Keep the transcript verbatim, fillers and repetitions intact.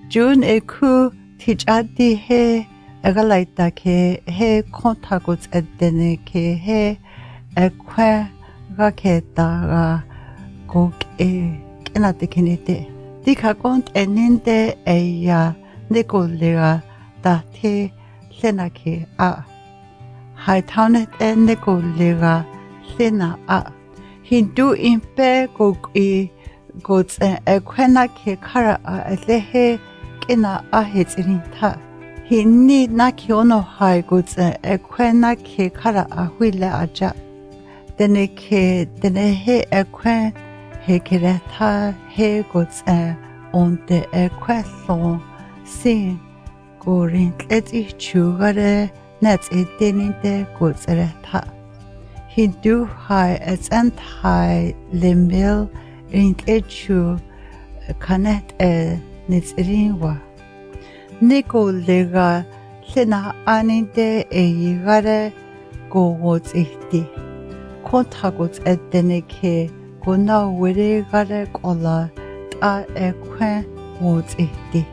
June ekuh tich'adi he agalaita ke he konta kots'edene ke he ekwe gaketa ga go ke k'inate kenite. Dika konte ninde eya neko lega date lena ke a. Hai taune te neko lega lena a. Hindu impe go k'i go tse ekwe na ke kara a elehe k'ina a he tsirinta. Hini na ke ono hai go tse ekwe na ke kara a huile aja. Dene ke dene he ekwe he kereta he go tse onte ekwe lon sin go rintleti chugare netsi deninte go tsere ta. Hindu hai etsen tai lemil rintle chu kanet e nitsirinwa. Niko lega lena aninte e yigare go wotsiti. Konta go tsedene ke go na were gare kola ta ekwe wotsiti.